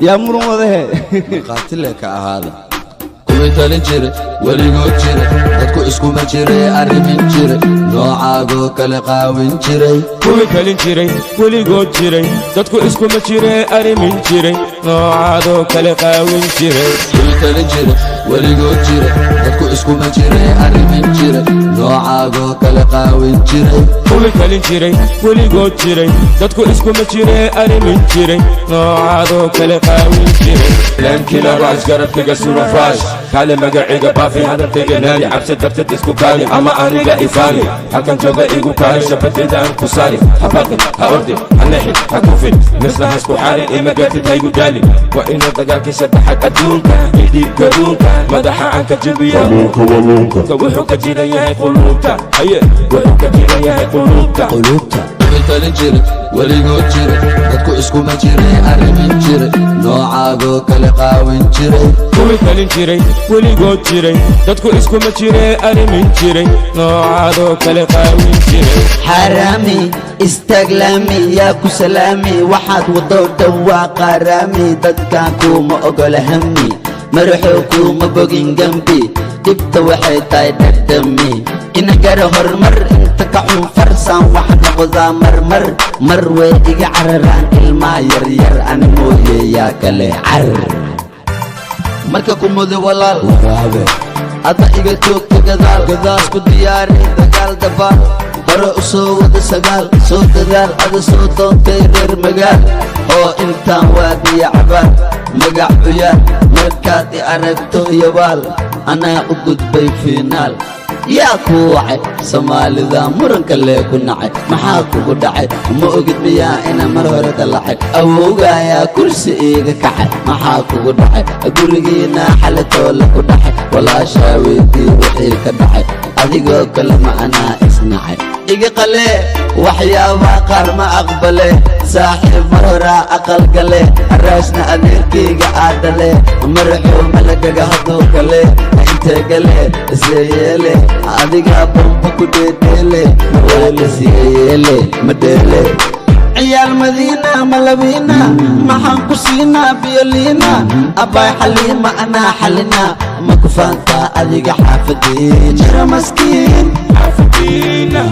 Yaa muran wadahe? Markhaati leh ka ahaada. Kuwii talin jire, weligood jire, dadku iskuma jire, arrimin jire, noocaagoo kale qaawin jiray. Kuwii talin jiray, weligood jiray, dadku iskuma jire, arrimin jiray, noocaadoo kale qaawin jiray. Kuwii talin jire, weligood jire, dadku iskuma jire, arrimin jire, noocaagoo kale qaawin jiray. Kuwii talin jiray, weligood jiray, dadku iskuma jire, arrimin jiray, noocaadoo kale qaawin jiray. Laamkila raas garabkayga suran faash kaale, magaciga baafi, hadalkayga naadi, cabsi darteed isku kaali ama aniga ifaani, halkan jooga igu kaali, shabadeeda aan ku saari. Ha baqin, ha ordin, ha nexin, ha kufin, misna ha isku xaarin, ima gaartid, haygu daalin. Waa inuu dagaalkii saddexaad adduunka idhiib gaduunka madaxa aan ka jabiyo. Wuxuu ka jiran yahay quluubta, haye, wuxuu ka jiran yahay quluubta. Quluubta. Kuwii talin jire, weligood jire, dadku iskuma jire, arrimin jire, noocaagoo kale qaawin jiray. Kuwii talin jiray, weligood jiray, dadku iskuma jire, arrimin jiray, noocaadoo kale qaawin jiray. Xaaraami istaaglaami, yaa ku salaami? Waxaad wadoo dhan waa qaaraami. Dadkan kuuma ogola hami, madaxow kuuma bogin gembi. Dhibta waxay tahay dhadhami ina gara horumar inta ka xun farsaan. Wax noqdaa marmar mar way iga cararaan ilmaha yaryar, ani mooye yaa kale car marka ku mudo walaal. Waraabe. Adna iga joogta gadaal, gadaasku diyaari dagaal, dabaal hore u soo wada sagaal, soo dadaal, ada soo doontay reer magaal oo intaan waadiya cabaal magac cuyaal. Markaad i aragto yabaal, anaa u gudbay fiinaal. Yaa kuu wacay Soomaalida muranka lee ku nacay? Maxaa kugu dhacay? Ma ogid miyaa ina mar hore dalacay? Awowgaayaa kursi iiga kacay. Maxaa kugu dhacay? Gurigiina xalatoola ku dhacay. Walaashaa weydii wixii ka dhacay. Adigoo kale ma anaa isnacay. Iga qalee, waxyaabaa qaar ma aqbale. Saaxiib, mar horaa aqal gale, araasna adeerkayga aadhale. Maraxow malagaga hadduu gale, intee gale isee yeele? Adigaa bamba ku dheedheele, marwaalasiyeyeele madheele. Ciyaal Madiina malabiina, maxaan ku siinaa? Biyoliina abbaay xaliima, anaa xalina. Ma ku faantaa adiga xaafadii jira maskiin? Xaafadiina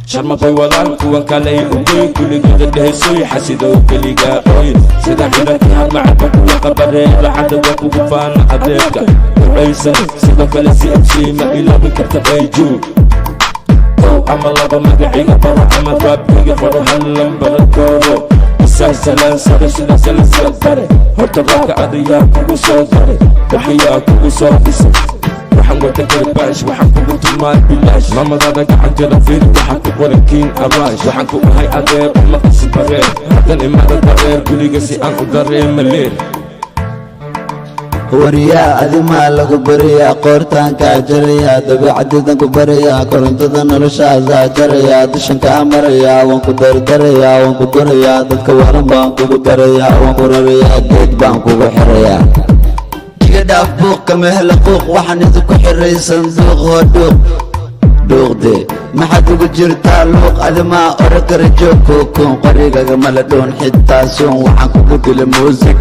Sharmabay walaal, kuwan kaley ugoy, kuligooda dhehaysoy, xasidow keligaa oy, sida ciidankii hadmacadba kuwa qabareeba cadowga kugu faana, adeerka ducaysan. Sidoo kale CMC ma iloobi karta bayju. Kow ama laba magaciga baro ama raabkiga qoro, hal lambaradkoodo isaasalaan sare, sidaas la soo dare. Horta raabka adayaa kugu soo daray, waxayaa kugu soo dhisay? Waxaan wata garbaash, waxaan kugu tumaa bilaash. Mamadaada gacanteeda fiir, waxaan ku qoran Kiin Araash. Waxaan ku ahay adeer, uma qasi bareer, haddan imaada dareer guriga si aan u dareema leer. Wariyaa, adimaa lagu bariyaa, qoortaankaa jarayaa, dabeecadiidan ku barayaa, korontada noloshaasaa jarayaa, dushankaa marayaa, waan ku dardarayaa, waan ku durayaa, dadka waran baan kugu darayaa, waan ku rarayaa, geed baan kugu xirayaa. Iga dhaaf buuq, kama hela quuq. Waxaan idinku xiray sanduuq hoo dhuuq dhuuqde. Maxaad ugu jirtaa luuq? Adimaa ora kara joog kookon, qorigaga mala dhoon xitaa soon. Waxaan kugu dilay muusig.